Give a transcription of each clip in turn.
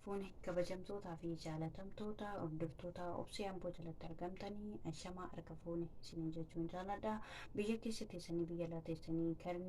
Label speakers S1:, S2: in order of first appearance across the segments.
S1: Fuune kabajamtootaa fi jaalatamtoota hordoftoota Obsee Amboo jalatti argamtanii, ashamaa harka fuune isiniin jechuun jaaladha. Biyya keessa teessanii, biyya alaa teessanii kan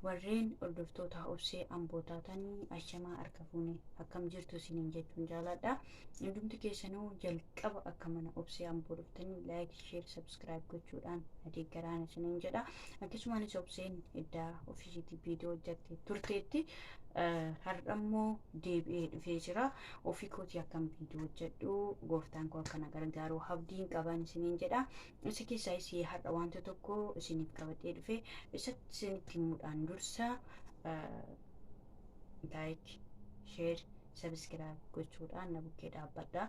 S1: warreen hordoftoota Obsee Amboo taatanii, ashamaa harka fuune, akkam jirtu isiniin jechuun jaaladha. Hundumti keessanuu jalqaba akka mana Obsee Amboo dhuftanii like, share, subscribe gochuudhaan adeeggaraan isiniin jedha. Akkasumaanis Obseen iddaa ofiisiitii viidiyoo hojjattee turteetti, har'ammoo deebi'ee dhufee jira. Ofii kootii akkam viidiyoo hojjedhu gooftaan koo akkana gargaaru abdiin qaban isiniin jedha. Isa keessaa isii har'a wanta tokko isiniif qabadhee dhufe isatti isinitti himuudhaan dursa like, share, subscribe gochuudhaan na bukkee dhaabbadha.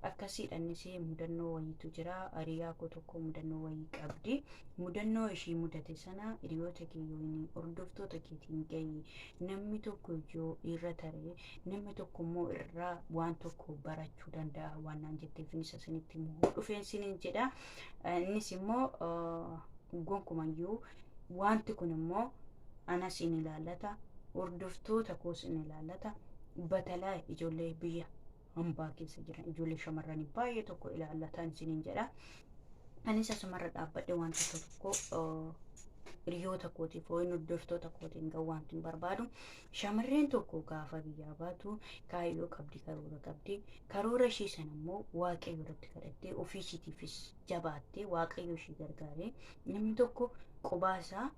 S1: Akkasiidhaanis mudannoo wayiitu jira. Hiriyaa koo tokko mudannoo wayii qabdi. Mudannoo ishii mudate sana hiriyoota kee yookiin hordoftoota keetiin gahi. Namni tokko yoo irra taree, namni tokko immoo irraa waan tokko barachuu danda'a waan naan jetteef isa isinitti himuu dhufeen isiniin jedha. Innis immoo gonkumayyuu wanti kun immoo anas in ilaallata. Hordoftoota koos in ilaallata. Batalaa ijoollee biyya hambaa keessa jiran, ijoollee shamarranii baay'ee tokko ilaallatan isiniin jedha. Anis asumarra dhaabbadhe wanta tokko hiriyoota kootiif yookiin hordoftoota kootiin gahu wanti hin barbaadu. Shamarreen tokko gaafa biyyaa baatu kaayyoo qabdi, karoora qabdi. Karoora ishii sana immoo Waaqayyo irratti kadhattee, ofii ishiitiifis jabaattee, Waaqayyo ishii gargaaree, namni tokko qobaa isaa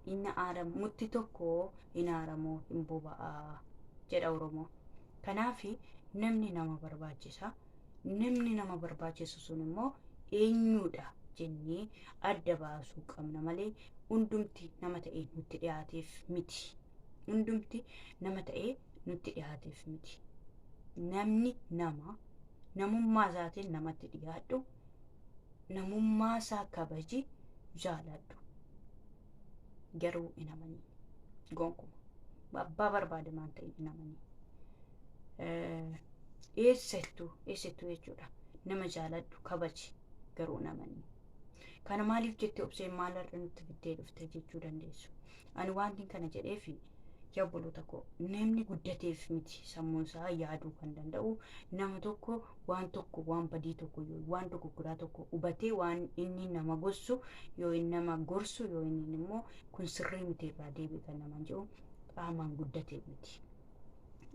S1: inni aaramu mutti tokko hin aaramu, hin boba'aa jedha Oromoo. Kanaaf namni nama barbaachisa. Namni nama barbaachisu sun immoo eenyudha jennee adda baasuu qabna malee hundumti nama ta'ee nutti dhiyaateef miti. Hundumti nama ta'ee nutti dhiyaateef miti. Namni nama namummaa isaatiin namatti dhiyaadhu, namummaa isaa kabaji, jaaladhu. Garuu hin amanii gonkuma. Abbaa barbaade maan ta'e hin amanii. Eessattuu eessattuu jechuudha. Nama jaaladhu, kabaji, garuu hin amanii. Kana maaliif jettee, Obseen maalarra nutti fiddee dhufte jechuu dandeessu. Ani wanti kana jedheefi, yaa obboloota koo, namni guddateef miti sammuun isaa yaaduu kan danda'u. Nama tokko waan tokko, waan badii tokko yoo waan dogoggoraa tokko hubatee, waan inni nama gorsu yoo inni nama gorsu, yoo inni immoo kun sirrii miti, irraa deebi'e kan namaan jedhu qaamaan guddateef miti.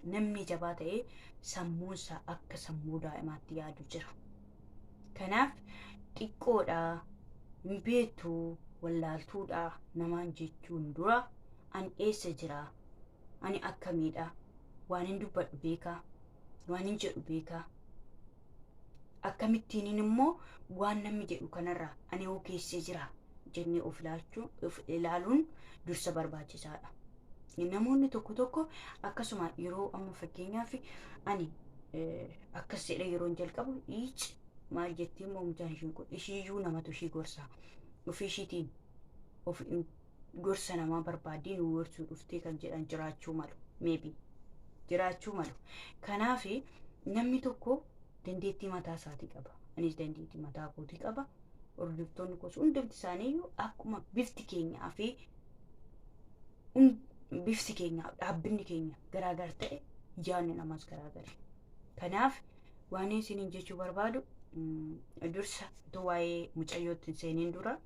S1: Namni jabaa ta'ee sammuun isaa akka sammuu daa'imaatti yaadu jira. Kanaaf xiqqoodha, hin beektu, wallaaltuudha namaan jechuun dura ani eessa jira, ani akkamiidha, waan hin dubbadhu beekaa, waan hin jedhu beekaa, akkamittiinin immoo waan namni jedhu kanarraa ani hoo keessa jira jennee of ilaalchuu, of ilaaluun dursa barbaachisaadha. Namoonni tokko tokko akkasuma yeroo amma fakkeenyaaf ani akkas jedhee yeroo jalqabu, "Iic, maal jettii immoo mucaan ishiin kun? Ishiiyyuu namatu ishii gorsa, ofii ishiitiin of gorsa namaa barbaaddee nu gorsuu dhuftee" kan jedhan jiraachuu malu, maybe jiraachuu malu. Kanaaf namni tokko dandeettii mataa isaatii qaba. Anis dandeettii mataa kootii qaba. Hordoftoonni koos hundumti isaaniiyyuu akkuma bifti keenyaa fi bifti keenya, dhaabbinni keenya garaagar ta'e, yaadni namaas garaagari. Kanaaf waan isiniin jechuu barbaadu, dursa utuu waa'ee mucayyootti hin seeniin dura,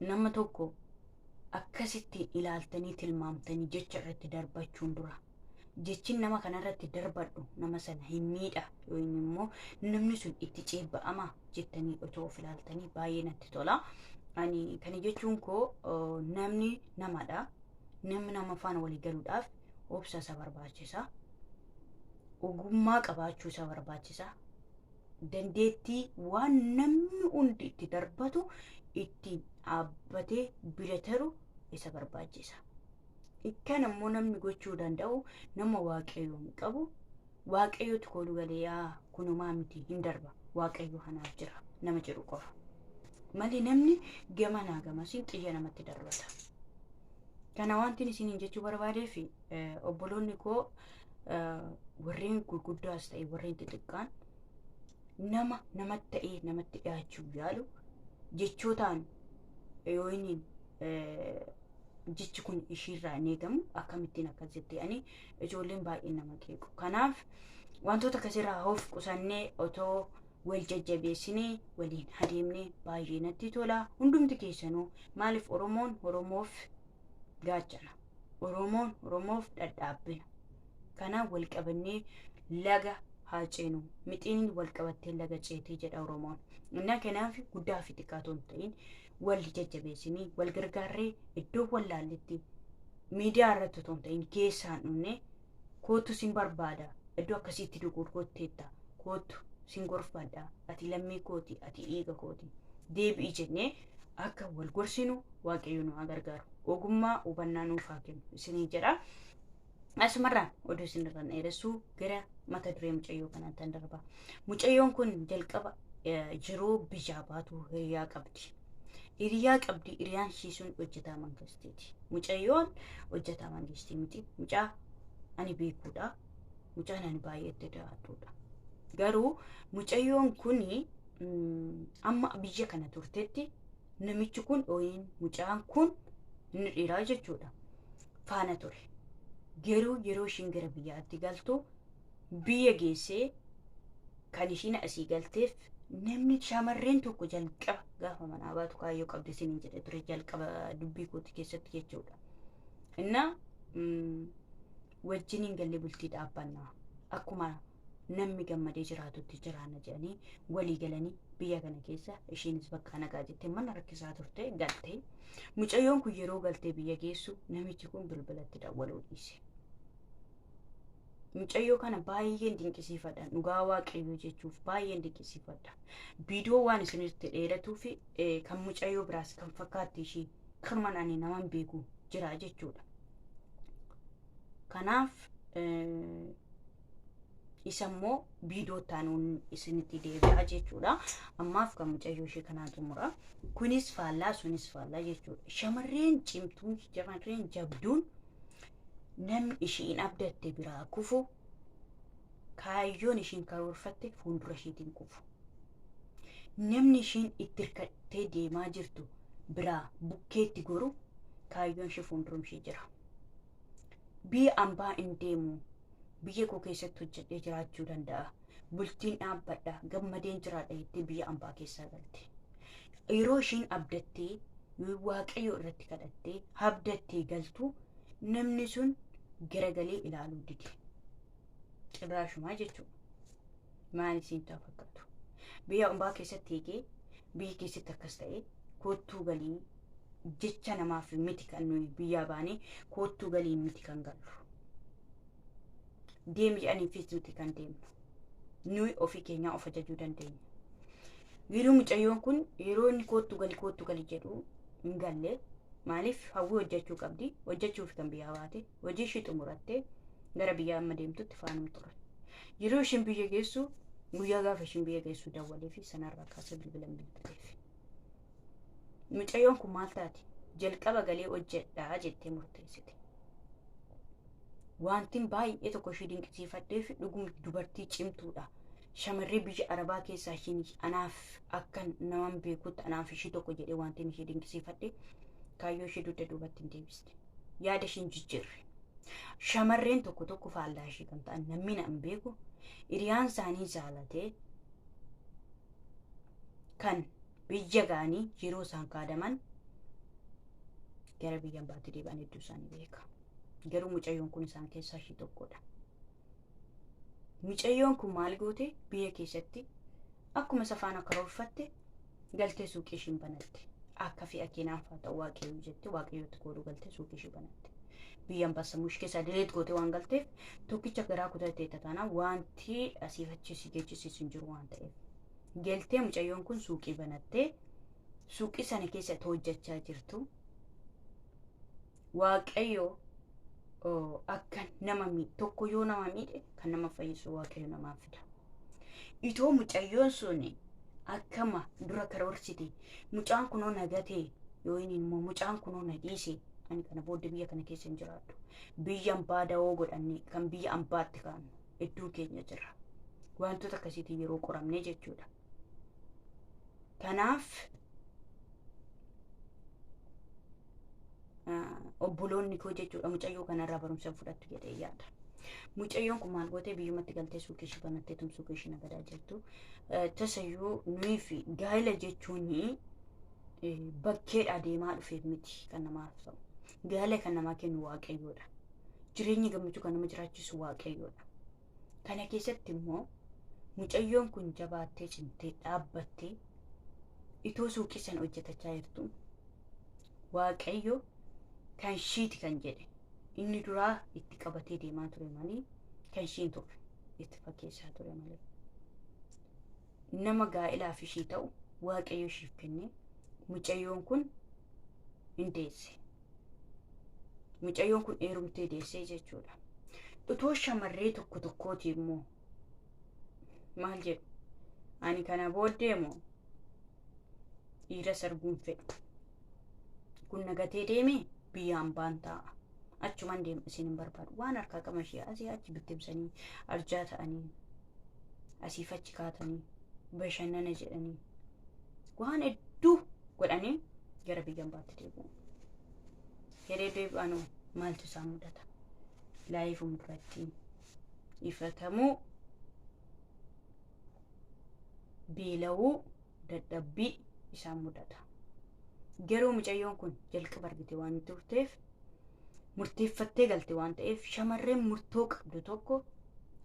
S1: nama tokko akkasittiin ilaaltanii tilmaamtanii jecha irratti darbachuun dura, jechin nama kanarratti darbadhu nama sana hin miidha yookiin immoo namni sun itti ceebba'ama jettanii otoo of ilaaltanii baay'ee natti tola. Ani kana jechuun koo namni namadha. Namni nama faana walii galuudhaaf obsa isa barbaachisa. Ogummaa qabaachuu isa barbaachisa. Dandeettii waan namni hundi itti darbatu ittiin dhaabbatee bira taru isa barbaachisa. Kan immoo namni gochuu danda'u nama Waaqayyoon qabu, Waaqayyooti kooluu galee, "Yaa kunumaa miti, hin darba, Waaqayyo kanaaf jira" nama jedhu qofa. Malee namni gamanaa gamasiin xiyya namatti darbata. Kana wanti isiniin jechuu barbaadeef, obboloonni koo warreen gurguddaas ta'e warreen xixiqqaan, nama namatti ta'ee namatti dhiyaachuu yaalu jechootaan yoo inni Jechi kun ishiirraa hin eegamu, akkamittiin akkas jettee ani ijoolleen baay'ee nama qeequ. Kanaaf wantoota akkasirraa of qusannee otoo wal jajjabeessinee waliin adeemnee baay'ee natti tola. Hundumti keessanuu maaliif Oromoon Oromoof gaachana. Oromoon Oromoof dhadhaabbina. Kanaaf wal qabannee laga haa ceenu. Mixiin wal qabattee laga ceetee jedha Oromoon. Innaa kanaaf guddaa fi xiqqaa otoo hin ta'in wal jajjabeessinee wal gargaarree iddoo wallaalletti miidiyaa irratti otoo hin ta'in keessaan dhumne kootu sin barbaada, iddoo akkasiitti dogoggorteetta, kootu sin gorfadha, ati lammii kooti, ati dhiiga kooti, deebi'i jennee akka wal gorsinu Waaqayyo nu haa gargaaru. Ogummaa hubannaa nuuf haa kennu isinii jedha. Asumarraan oduu isinirraan dheeressuu gara mata duree mucayyoo kanaatti darba. Mucayyoon kun jalqaba jiruu biyyaa baatu hiriyaa qabdi. Hiriyaa qabdi, hiriyaan ishii sun hojjetaa mangistiiti. Mucayyoon hojjetaa mangistii miti. Mucaa ani beekuudha. Mucaan ani baay'eetti daawwadhuudha. Garuu mucayyoon kuni amma biyya kana turtetti namichi kun yookiin mucaan kun inni dhiiraa jechuudha faana ture. Garuu yeroo ishiin gara biyyaatti galtu biyya geessee kan ishiin asii galteef namni shamarreen tokko jalqaba gaafa manaa baatu kaayyoo qabdi isiniin jedhe ture jalqaba dubbii kooti keessatti jechuudha. Innaa wajjiniin galle bultii dhaabbannaa akkuma namni gammadee jiraatutti jiraanna jedhanii walii galanii biyya kana keessa ishiinis bakka nagaa jettee mana rakkisaa turte galtee. Mucayyoon kun yeroo galtee biyya geessu namichi kun bilbilatti dawwaluu dhiise. Mucayyoo kana baay'een dinqisiifadha. Dhugaa Waaqayyoo jechuuf baay'een dinqisiifadha. Viidiyoo waan isinitti dheeratuu fi kan mucayyoo biraas kan fakkaatti ishii kanumaan ani naman beeku jira jechuudha. Kanaaf isa immoo viidiyoo taanuun isinitti deebi'a jechuudha. Ammaaf kan mucayyoo ishee kanaa xumura. Kunis faallaa sunis faallaa jechuudha. Shamarreen cimtuun, shamarreen jabduun namni ishiin abdatte biraa kufu, kaayyoon ishiin karoorfatte fuuldura ishiitiin kufu. Namni ishiin itti hirkattee deemaa jirtu biraa bukkeetti goru, kaayyoon ishee fuuldura ishee jira. Biyya ambaa hin deemu, biyya koo keessatti hojjedhee jiraachuu danda'a. Bultiin dhaabbadha, gammadeen jiraadha jettee biyya ambaa keessaa galte. Yeroo ishiin abdattee Waaqayyo irratti kadhattee abdattee galtu namni sun garagalee ilaaluu dide. Ciraashumaa jechuudha. Maal isiin ta'u fakkaatu? Biyya ambaa keessatti eegee biyya keessatti akkas ta'e koottuu galii jecha namaaf miti kan nuyi biyyaa baanee koottuu galii miti kan gallu. Deemi jedhaniifis miti kan deemnu. Nuyi ofii keenyaa of ajajuu dandeenya. Yeroo mucayyoon kun yeroo inni koottuu gali koottuu gali jedhu hin galle. Maaliif? Hawwii hojjechuu qabdi. Hojjechuuf kan biyyaa baate. Hojii ishii xumurattee gara biyyaa amma deemtutti faanum ture. Yeroo ishiin biyya geessu guyyaa gaafa ishiin biyya geessu dawwalee fi sanarraa kaasee bilbilan bilbileef. Mucayyoon kun maal taate? Jalqaba galee hojjedhaa jettee murteessite. Wantin baay'ee tokko ishii dinqisiifadheef dhugum dubartii cimtuudha. Shamarree biyya Arabaa keessaa ishiin anaaf akka naman beekutti anaaf ishii tokko jedhee wantin ishii dinqisiifadhe kaayyoo ishee dugda duubatti hin deebisne. Yaada ishiin jijjiirre. Shamarreen tokko tokko faallaa ishee kan ta'an namni na hin beeku hiriyaan isaanii jaalatee kan biyya ga'anii yeroo isaan kaadaman gara biyya ambaatti deebi'an hedduu isaanii beeka. Garuu mucayyoon kun isaan keessaa ishee tokkodha. Mucayyoon kun maal goote? Biyya keessatti akkuma safaana karoorfatte galtee suuqii ishiin banatte. Akka fe'a keenaaf haa ta'u Waaqayyo jette Waaqayyotti kooluu galtee suuqii ishee banatte. Biyya ambaa sammuu ishee keessaa dileet gootee waan galteef tokkicha garaa kutattee taataana wanti asiif achi si geechisiisu hin jiru waan ta'eef. Galtee mucayyoon kun suuqii banattee suuqii sana keessatti hojjechaa jirtu Waaqayyo akka nama miidhe tokko yoo nama miidhe kan nama fayyisu Waaqayyo namaaf fida. Itoo mucayyoon sun akkama dura karoorsite mucaan kunoo na gatee yoo inni immoo mucaan kunoo na dhiise ani kana booddee biyya kana keessa hin jiraadhu. Biyya ambaa dawoo godhanne kan biyya ambaatti kaannu hedduu keenya jira. Wantoota akkasiitiin yeroo qoramne jechuudha. Kanaaf Obboloonni koo jechuudha mucayyoo kanarraa barumsa fudhattu jedhee yaada. Mucayyoon kun maal gootee biyyumatti galtee suuqii ishee banattee suuqii ishee nagadaa jirtu. Tasayyuu nuyi fi gaa'ela jechuun bakkeedha deemaa dhufeef miti kan namaaf ta'u. Gaa'ela kan namaa kennu Waaqayyoodha. Jireenya gammachuu kan nama jiraachisu Waaqayyoodha. Kana keessatti immoo mucayyoon kun jabaattee cimtee dhaabbattee itoo suuqii sana hojjetachaa jirtu Waaqayyo kan ishiiti kan jedhe inni duraa itti qabatee deemaa ture malee kan ishiin turre itti fakkeessaa ture malee. Nama gaa'ilaaf ishii ta'u Waaqayyo ishiif kennee mucayyoon kun hin deesse. Mucayyoon kun heerumtee deessee jechuudha. Utoo shamarree tokko tokkooti immoo maal jedhu, ani kana booddee moo dhiira sarguun fedhu. Kun nagatee deemee biyyaan baan taa'a. Achumaan deema isin hin barbaadu. Waan harkaa qaban ishee asii achi bittimsanii arjaa ta'anii asiif achi kaatanii bashannana jedhanii waan hedduu godhanii gara biyya hambaatti deebi'u. Yeroo deebi'anuu maaltu isaan mudata? Laayii fuulduratti ifatamuu, beela'uu, dadhabbii isaan mudata. Garuu mucayyoon kun jalqaba argite waan turteef, murteeffattee galte waan ta'eef, shamarreen murtoo qabdu tokko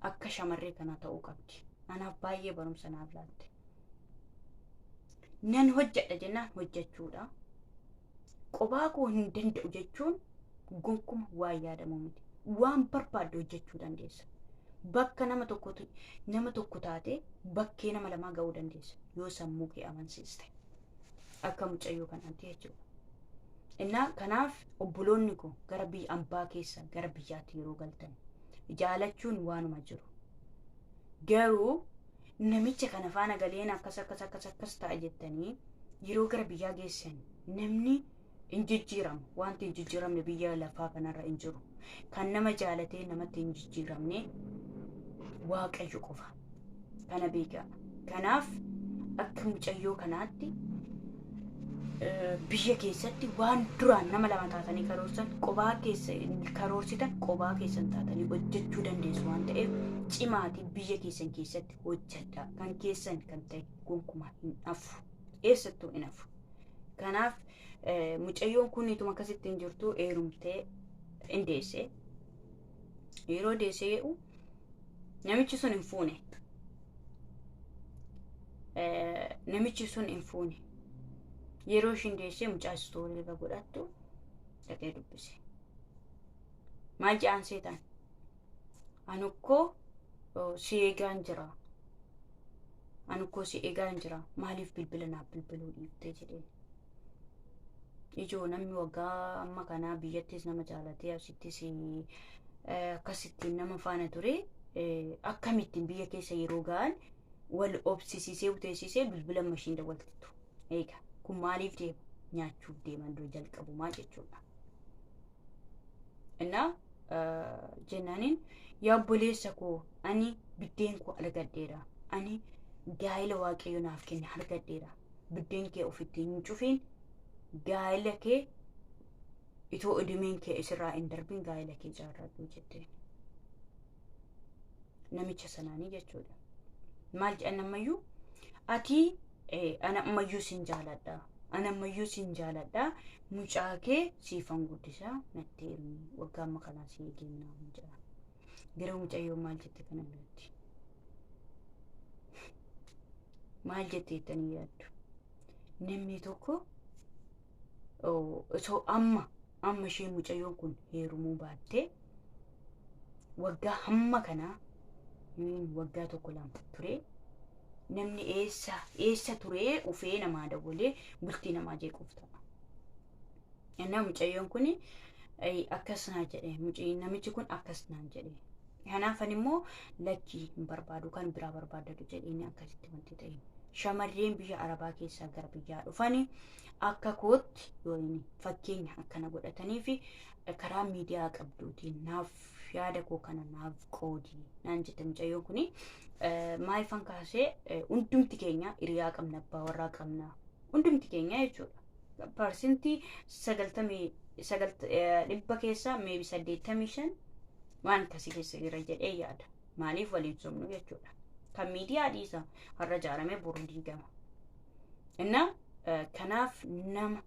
S1: akka shamarree kanaa ta'uu qabdi. Anaaf baay'ee barumsa naaf laatte. Nan hojjedha jennaan hojjechuudha. Qophaa koo hin danda'u jechuun gonkuma waan yaadamu miti. Waan barbaadde hojjechuu dandeessa. Bakka nama tokkotu nama tokko taate bakkee nama lamaa ga'uu dandeessa yoo sammuu kee amansiiste. Akka mucayyoo kanaatti jechuudha. Innaa kanaaf obboloonni koo gara biyya ambaa keessa gara biyyaatti yeroo galtan jaalachuun waanuma jiru. Garuu namicha kana faana galeen akkas akkas akkas akkas ta'a jettanii yeroo gara biyyaa geessan namni hin jijjiiramu. Wanti hin jijjiiramne biyya lafaa kanarra hin jiru. Kan nama jaalatee namatti hin jijjiiramne Waaqayyo qofa. Kana beekaa. Kanaaf akka mucayyoo kanaatti biyya keessatti waan duraan nama lama taatanii karoorsan qobaa keessa karoorsitan qobaa keessan taatanii hojjechuu dandeessu waan ta'eef cimaatii biyya keessan keessatti hojjedha. Kan keessan kan ta'e gonkumaa hin hafu. Eessattuu hin hafu. Kanaaf mucayyoon kun ituma akkasitti hin jirtu heerumtee hin deesse. Yeroo deessee jedhu namichi sun hin fuune. Namichi sun hin fuune. Yeroo ishiin deessee mucaa istoorii irra godhattu dhaqee dubbise. Maal jedhaan seetaan? Ani ukkoo si eegaan jira. Ani ukkoo si eegaan jira. Maaliif bilbila naaf bilbiluu dhiiftee jedheen. Ijoo namni waggaa amma kanaa biyyattis nama jaalatee asittis akkasittiin nama faana ture akkamittiin biyya keessa yeroo ga'an wal obsisiisee uteessisee bilbila mashiin dawwaltittu. Eega kun maaliif deema? Nyaachuuf deeman dura jalqabumaa jechuudha. Innaa jennaaniin yaa obboleessa koo ani biddeen koo argadheera. Ani gaa'ela Waaqayyo naaf kenne argadheera. Biddeen kee ofitti hin cufiin, gaa'ela kee itoo idimeen kee isirraa hin darbin gaa'ela kee ijaarradhu jetteen. Namicha sanaanii jechuudha. Maal jedhan ammayyuu? Ati ana ammayyuu sin jaaladha. Ana ammayyuu sin jaaladha. Mucaa kee siifan guddisaa, natti heerumi, waggaa amma kanaa si eegennaa jedha. Gara mucayyoo maal jette kana irratti? Maal jette jettanii yaaddu? Namni tokko osoo amma amma ishee mucayyoon kun heerumuu baattee waggaa hamma kanaa waggaa tokko lama ture namni eessa eessa turee ufee namaa dawwalee bultii namaa jeequuf ta'a. Innaa mucayyoon kun akkas naa jedhe, namichi kun akkas naan jedhe. Kanaafan immoo lakkii hin barbaadu, kan biraa barbaadatu jedheen akkasitti wanti ta'e. Shamarreen biyya Arabaa keessaa gara biyyaa dhufanii akka kootti yoo fakkeenya akkana godhatanii fi karaa miidiyaa qabduutiin naaf yaada koo kana naaf qoodi naan jette mucayyoon kuni. Maayifan kaasee, hundumti keenya hiriyaa qabna, abbaa warraa qabna, hundumti keenya jechuudha. Parsentii 99 dhibba keessaa maybe 85 waan akkasii keessa jira jedhee yaada. Maaliif waliin sobnu jechuudha. Kan miidiyaa dhiisa, har'a ijaaramee boru diigama. Innaa kanaaf nama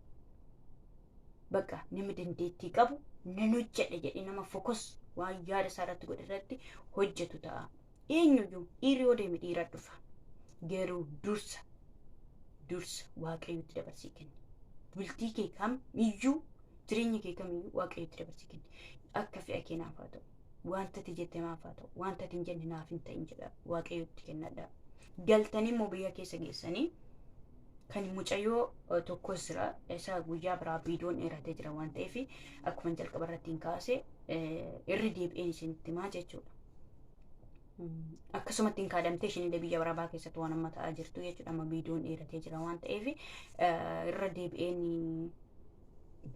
S1: bakka nama dandeettii qabu, nan hojjedha jedhee nama focus waan yaada isaa irratti godhe irratti hojjetu ta'a. Eenyuyyuu dhiirri yoo deeme dhiira dhufa. Garuu dursa dursa Waaqayyotti dabarsii kenni. Bultii kee kam iyyuu, jireenya kee kamiyyuu Waaqayyotti dabarsii kenni. Akka fe'a kee naaf haa ta'u. Wanta ati jette naaf haa ta'u. Wanta ati hin jenne naaf hin ta'in jedha, Waaqayyotti kennadha. Galtanii immoo biyya keessa geessanii kan mucayyoo tokkos jira, isa guyyaa biraa, viidiyoon dheeratee jira waan ta'eef, akkuma jalqaba irratti hin kaase irra deebi'een isinitti himaa jechuudha. Akkasumatti hin kaadamtee isheen illee biyya arabaa keessatti waan amma ta'aa jirtu jechuudha. Amma viidiyoon dheeratee jira waan ta'eef irra deebi'een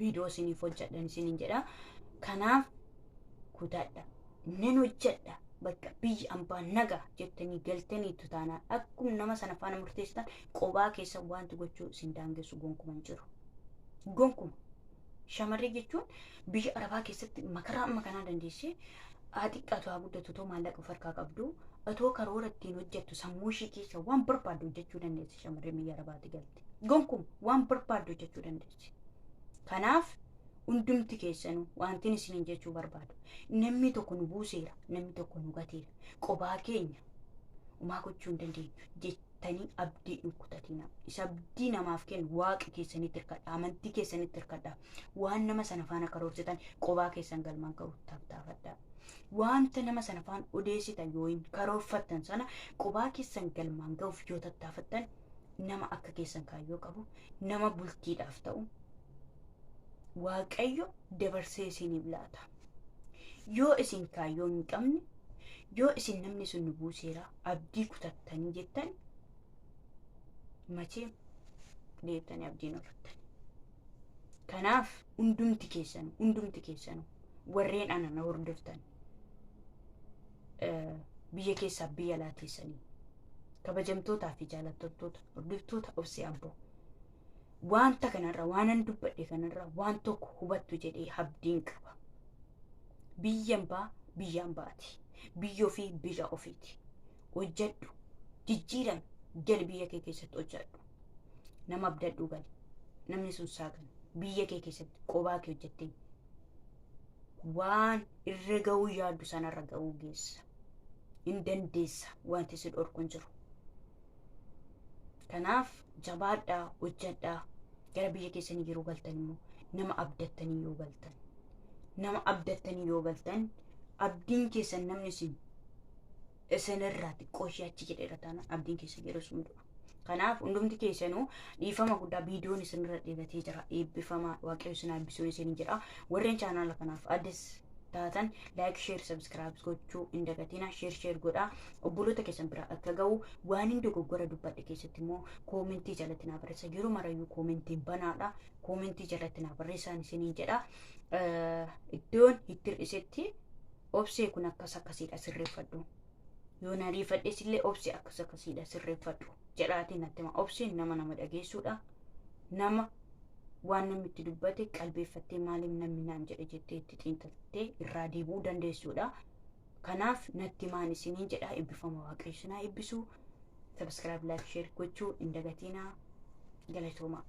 S1: viidiyoo isiniif hojjedhan isiniin jedha. Kanaaf kutadha. Nan hojjedha. Bakka biyya ambaa nagaa jettanii galtaniitu taanaan, akkuma nama sana faana murteessitan, qobaa keessa wanti gochuu isin daangessu gonkuma hin jiru. Gonkuma. Shamarree jechuun biyya arabaa keessatti makaraa amma kanaa dandeessee, haa xiqqaatu haa guddatu, otoo maallaqa of harkaa qabdu, otoo karoora ittiin hojjettu sammuu ishee keessa, waan barbaaddu hojjechuu dandeessi shamarree biyya arabaatti galte. Gonkuma waan barbaaddu hojjechuu dandeessi. Kanaaf hundumti keessanuu wanti isiniin jechuu barbaadu, namni tokko nu buuseera, namni tokko nu gateera, qobaa keenya umaa gochuu hin dandeenyu jettanii abdii hin kutatina. Isa abdii namaaf kennu Waaqa keessanitti hirkadha, amantii keessanitti hirkadha. Waan nama sana faana karoorsitan qobaa keessan galmaan ga'u tattaafadha. Wanta nama sana faana odeessitan yoo hin karoorfattan sana qobaa keessan galmaan ga'uuf yoo tattaafattan, nama akka keessan kaayyoo qabu, nama bultiidhaaf ta'u Waaqayyo dabarsee isiniif laata. Yoo isin kaayyoo hin qabne, yoo isin namni sun nu buuseera abdii kutattanii jettan, machee deebitanii abdiin horrattan. Kanaaf hundumti keessanuu warreen ana na hordoftan biyya keessaa biyya alaa teessanii, kabajamtootaa fi jaalattoota hordoftoota Obsee Amboo, wanta kanarra waanan dubbadhe kanarra waan tokko hubattu jedhee abdiin qaba. Biyyan baa biyyaan baati. Biyya ofii biyya ofiiti. Hojjedhu. Jijjiirame. Gali, biyya kee keessatti hojjedhu. Nama abdadhuu gali. Namni sun saagan. Biyya kee keessatti qobaa kee hojjettee waan irra ga'uu yaaddu sanarra ga'uu geessa. Hin dandeessa, wanti si dhorku hin jiru. Kanaaf jabaadhaa, hojjedhaa. Gara biyya keessanii yeroo galtan immoo nama abdattanii yoo galtan, nama abdattanii yoo galtan, abdiin keessan namni isin isinirraa xiqqoo ishee achi jedheera taanaan, abdiin keessan yeroo sun du'a. Kanaaf hundumti keessanuu dhiifama guddaa, viidiyoon isinirra dheeratee jira. Eebbifama, Waaqayyo isin eebbisuun isin jedha. Warreen chaanaala kanaaf addis taatan like, share, subscribe gochuu hin dagatina. Share share godhaa obboloota keessan bira akka ga'u. Waan hin dogoggora dubbadhe keessatti immoo koomentii jalatti naa barreessa. Yeroo marayyuu koomentiin banaadha. Koomentii jalatti naa barreessaan isiniin jedha. Iddoon itti hir'isetti, Obsee, kun akkas akkasiidha, sirreeffadhu. Yoo na ariifadhes illee, Obsee, akkas akkasiidha, sirreeffadhu jedhaatiin natti hima. Obseen nama nama dhageessuudha. Nama waan namni itti dubbate qalbeeffattee, maaliif namni naan jedhe jettee itti xiinxaltee irraa deebi'uu dandeessuudha. Kanaaf natti maan isiniin jedha. Eebbifama, Waaqayyo isin haa eebbisu. Subscribe, like, share gochuu hin dagatinaa. Galatoomaa.